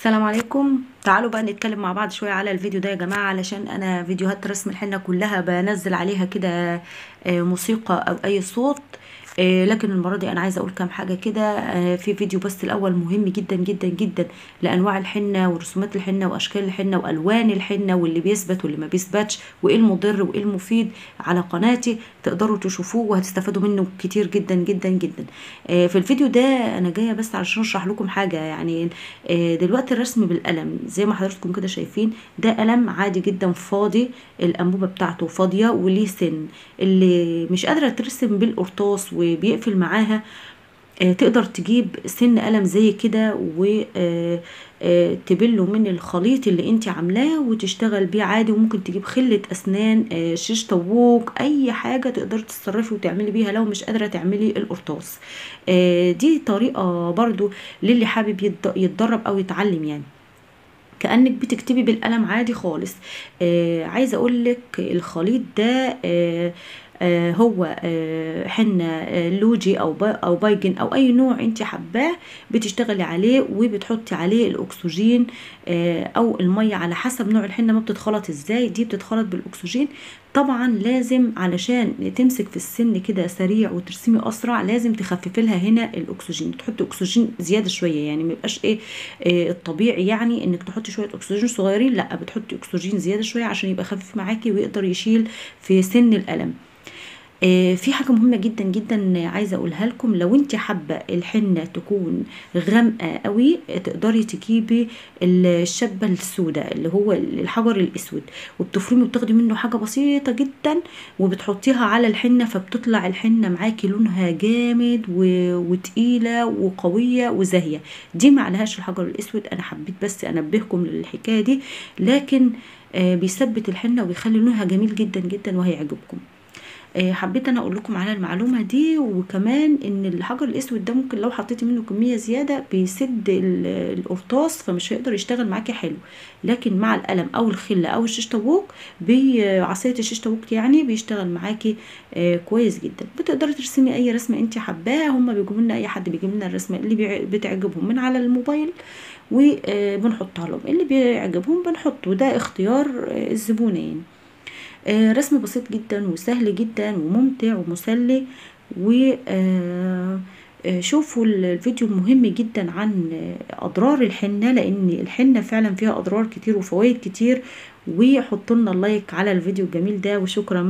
السلام عليكم. تعالوا بقى نتكلم مع بعض شوية على الفيديو ده يا جماعة، علشان انا فيديوهات رسم الحنة كلها بنزل عليها كده موسيقى او اي صوت، لكن المرة دي انا عايزة اقول كام حاجة كده في فيديو. بس الاول مهم جدا جدا جدا لانواع الحنة ورسومات الحنة واشكال الحنة والوان الحنة واللي بيثبت واللي ما بيثبتش وايه المضر وايه المفيد، على قناتي تقدروا تشوفوه وهتستفادوا منه كتير جدا جدا جدا. في الفيديو ده انا جاية بس علشان اشرح لكم حاجة. يعني دلوقتي الرسم بالقلم زي ما حضراتكم كده شايفين، ده قلم عادي جدا فاضي، الانبوبة بتاعته فاضية وليه سن. اللي مش قادرة ترسم بالقرطاس وبيقفل معاها تقدر تجيب سن قلم زي كده وتبله من الخليط اللي انت عاملاه وتشتغل بيه عادي. وممكن تجيب خلة اسنان، شيش طاووق، اي حاجة تقدر تتصرفي وتعملي بيها لو مش قادرة تعملي القرطاس. دي طريقة برضو للي حابب يتدرب او يتعلم، يعني كأنك بتكتبي بالقلم عادي خالص. عايزة اقولك الخليط ده هو حنة لوجي او بايجن او اي نوع انت حباه، بتشتغلي عليه وبتحطي عليه الاكسجين او المية على حسب نوع الحنة ما بتتخلط ازاي. دي بتتخلط بالاكسجين طبعا، لازم علشان تمسك في السن كده سريع وترسمي اسرع لازم تخففي لها هنا الاكسجين، تحطي اكسجين زيادة شوية، يعني ما يبقاش ايه الطبيعي يعني انك تحطي شوية اكسجين صغيرين، لا بتحطي اكسجين زيادة شوية عشان يبقى خفيف معاكي ويقدر يشيل في سن القلم. في حاجة مهمة جدا جدا عايزة اقولها لكم، لو انت حابة الحنة تكون غامقة قوي تقدري تجيبي الشبة السوداء اللي هو الحجر الاسود، وبتفرمي وبتاخدي منه حاجة بسيطة جدا وبتحطيها على الحنة، فبتطلع الحنة معاكي لونها جامد وتقيلة وقوية وزاهية. دي ما عليهاش الحجر الاسود، انا حبيت بس انبهكم للحكاية دي، لكن بيثبت الحنة وبيخلي لونها جميل جدا جدا وهيعجبكم. حبيت انا اقول لكم على المعلومة دي. وكمان ان الحجر الاسود ده ممكن لو حطيتي منه كمية زيادة بيسد القرطاس فمش هيقدر يشتغل معاكي حلو، لكن مع القلم او الخلة او الشيش طاووق بعصاية الشيش طاووق يعني بيشتغل معاكي كويس جدا. بتقدري ترسمي اي رسمه انت حباها، هما بيجيبوا لنا، اي حد بيجيب لنا الرسمة اللي بتعجبهم من على الموبايل وبنحطها لهم، اللي بيعجبهم بنحطه، ده اختيار الزبونه يعني. رسم بسيط جدا وسهل جدا وممتع ومسلي. وشوفوا الفيديو المهم جدا عن اضرار الحنة، لان الحنة فعلا فيها اضرار كتير وفوائد كتير. وحطوا لنا اللايك على الفيديو الجميل ده، وشكرا.